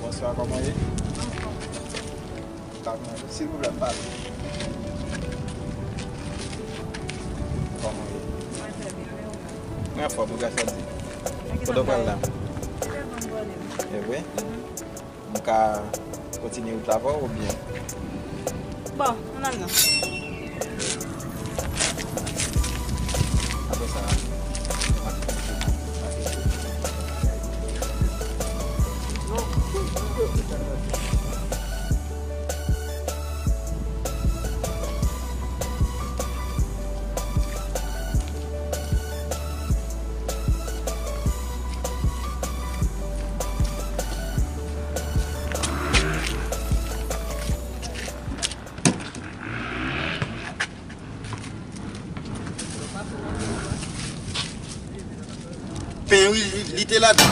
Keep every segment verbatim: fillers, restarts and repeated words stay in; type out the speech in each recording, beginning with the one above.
Bonswa, kòman w ye? Silvouplè, m pale. Kòman w ye? Mwen anfòm, ou ka sòti. Kote w pral la? E vre? M ka kontinye wout la avè w oubyen? Bon, ann al non. Apre sa, Pen wi, li, li te ladan.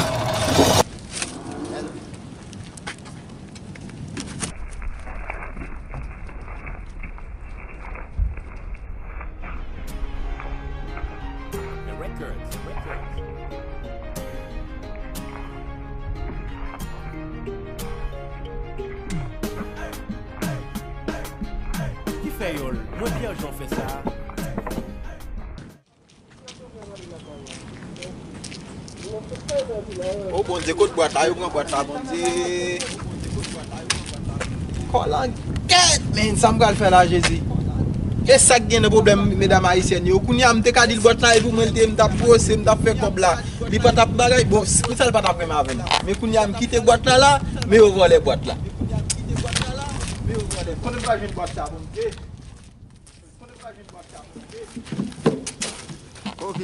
Ki fè yo l? Mwen pyè jan w fè sa. O Bondye, kot bwat la? Yo pran bwat la, Bondye. Kòlangèt, men sa m pral fè la, Jezi? E sa k gen nan pwoblèm medam ayisyèn yo? Kounye a, m te ka di l bwat la, e pou mwen, l te, m t ap pwose, m t ap fè kòb la. Li pa t ap bagay, bon, s-, pou sa l pa t ap renmen avè m. Men kounye a, m kite bwat la la, men yo vòlè bwat la. Kote m pral jwenn bwat sa, Bondye? Kote m pral jwenn bwat sa, Bondye? Ok.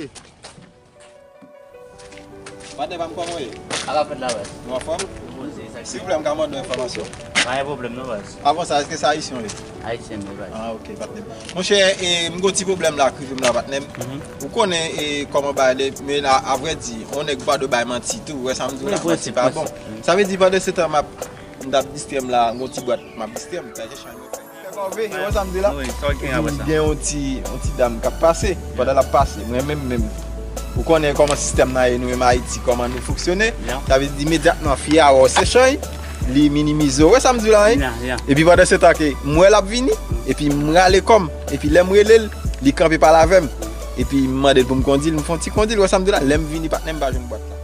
Patnè pa m, kòman w ye? Sa k ap fèt la, baz? Nou anfòm? Poze sa. Silvouplè, m ka mande w enfòmasyon? Pa gen pwoblèm non, baz. Avan sa, èske se ayisyen w ye? Ayisyen m ye, baz. Ah, ok, patnè m. Monchè, e, m gon ti pwoblèm la k rive m la, patnè m. Mhm. Ou konnen, e, kòman bagay la ye, men la, avrèdi, yon nèg pa dwe bay manti tou, ou wè sa m di w la, manti pa bon. Sa vle di, pandan se tan m ap, m t ap distrè m la, m gon ti bwat, m ap distrè m, sa se chay mwen fè. Fè kòve, ou wè sa m di la? Wi, sa w gen apre sa? Epi gen yon ti, yon ti dam k ap pase. Pandan l ap pase, mwen menm, menm, ou konnen kòman sistèm nan ye, nou menm Ayiti, kòman nou fonksyone. Ya. Sa vle di, imedyatman, fi a wè w se chay, li minimize w. Ou wè sa m di w la, wi? Ya, ya. Epi pandan se tan ke m wè l ap vini, epi m rale kò m, epi lè m rele l, li kanpe pale avè m. Epi m mande l pou m kondi l, m fè yon ti kondi l, ou wè sa m di w la? Lè m vini, patnè m pa jwenn bwat la.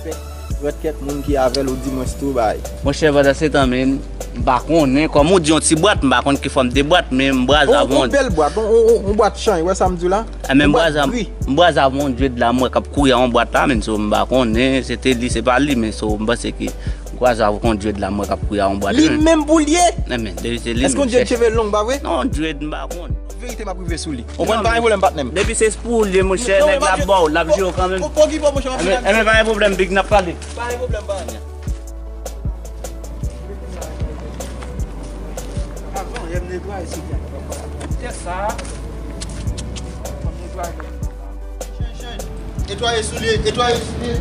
Fè rèt kèk moun ki avè l, ou di mwen si tou bay. Monchè, pandan se tan, men, m pa konnen. Kòm ou di yon ti bwat, m pa konn ki fòm de bwat, men m bwaze avè yon bèl bwat, yon, yon, yon bwat chay, ou wè sa m di w la? E, men m bwaze, m bwaze avè yon djwed la, m wè k ap kouri a yon bwat la, men so m pa konnen, se te li, se pa li, men so m panse ke m kwaze avè yon djwed la, m wè k ap kouri a yon bwat. Li menm pou l ye? E, men, depi se li, men, chèche. Èske yon djwed cheve long, pa vre? Non, djwed, m pa konn. Verite m ap rive sou li. Ou konn, pa gen pwoblèm, patnè m. Depi se pou ou l ye, monchè, nèg la ba w, l ap jwe w kanmenm. Pòkipè w, monchè, m ap vin avè w. Enben, pa gen pwoblèm, big, n ap pale. Pa gen pwoblèm, pa. Avan, lè m netwaye sou kè. Kè sa. Netwaye. Netwaye sou li, netwaye sou li.